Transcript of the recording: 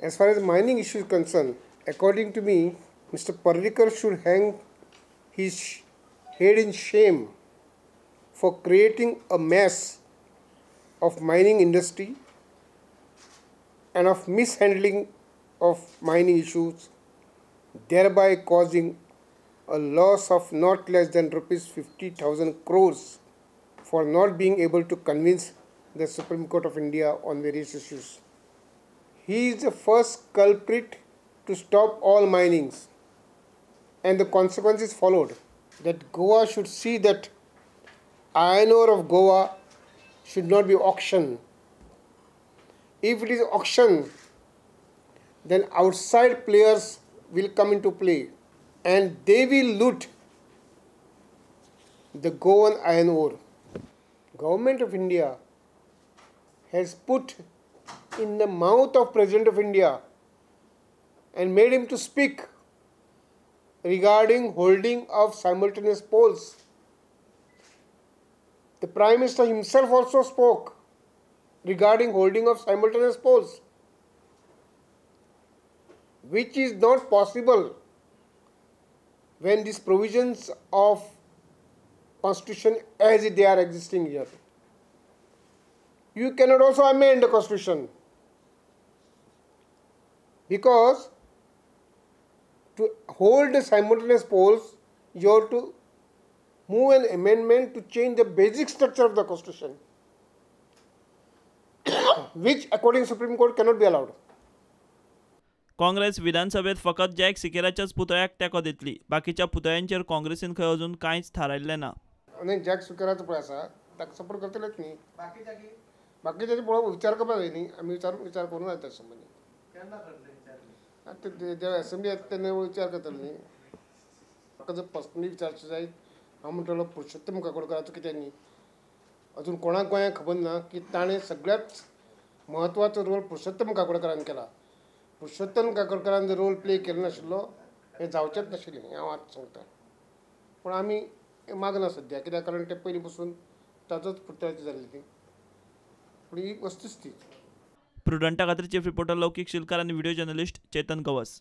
As far as mining issue is concerned, according to me, Mr. Parrikar should hang his head in shame for creating a mess of mining industry and of mishandling of mining issues, thereby causing a loss of not less than rupees 50,000 crores for not being able to convince the Supreme Court of India on various issues. He is the first culprit to stop all minings, and the consequences followed. That Goa should see that iron ore of Goa should not be auctioned. If it is auctioned, then outside players will come into play and they will loot the Goan iron ore. Government of India has put in the mouth of President of India and made him to speak regarding holding of simultaneous polls. The Prime Minister himself also spoke regarding holding of simultaneous polls, which is not possible when these provisions of Constitution as they are existing here. You cannot also amend the Constitution, because to hold the simultaneous polls, you have to move an amendment to change the basic structure of the Constitution, which according to Supreme Court cannot be allowed. Congress विधानसभेत फकत jack सिकेराच्याच पुतळ्याक तेंको दितली, बाकीच्या पुतळ्यांचेर काँग्रेसीन खंय अजून कांयच थारायल्लें ना. आनी जॅक सिकेराचो पळय आसा ताका सपोर्ट करतलेच न्ही, बाकीच्याचे पळोवप विचार करपाक जाय न्ही, आमी विचार करूंक जाय त्या संबंदी. आतां जेन्ना असेंब्ली येता तेन्ना विचार करतले न्ही. म्हाका जर पर्सनली विचारचें जायत हांव म्हणटलो पुरुषोत्तम काकोडकाराचो कितें न्ही, अजून कोणाक गोंयांक खबर ना की ताणें सगळ्यात म्हत्वाचो रोल पुरुषोत्तम काकोडकारान केला. पुरुषोत्तम काकोडकारान जर रोल प्ले केलो नाशिल्लो हें जावचेंच नाशिल्लें, हें हांव आतां सांगता. पूण आमी मागना सद्या, कित्याक कारण ते पयलीं पसून ताजोच पुतळ्याची जाल्ली ती, पूण ही वस्तुस्थिती. प्रुडंटा खातीर चीफ रिपोर्टर लौकीक शिलकार आनी व्हिडिओ जर्नलिस्ट चेतन गवस.